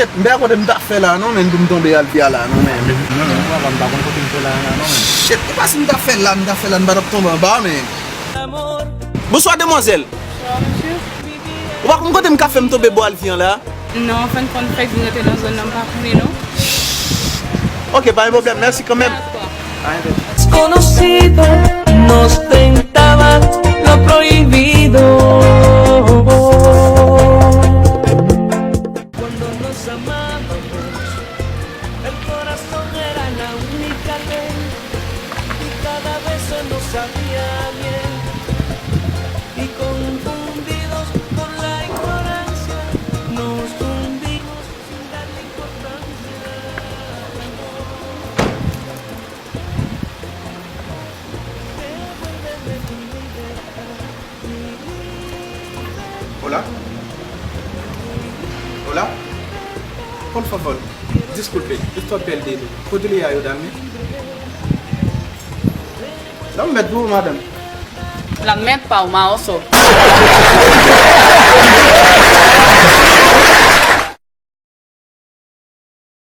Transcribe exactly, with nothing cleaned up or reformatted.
M pa kote m ta fè la non, men pou m tonbe al fè la non, men. Non, non, papa, m pa konn kote m fè la, la non, men. Shit, e pa si m ta fè la, m ta fè la, m pa t ap tonbe anba, men. Bonswa, demwazèl. Bonswa, mesye. Ou pa konn kote m ka fè m tonbe bò Alvi an la? Non, anfen, konn fèk vin rete nan zòn nan, m pa konnen, non. Ok, pa gen pwoblèm, mèsi kanmenm. Desconocida nos tentaba lo prohibido. Cuando nos amábamos, el corazón era la única ley, y cada beso nos sabía a miel, y confundidos por la ignorancia, nos hundimos sin darle importancia al amor. Hola? Hola? Por favor, disculpe, estoy perdido. ¿Podría ayudarme? Dame un beso, madam. La mèt pa ou ma oso.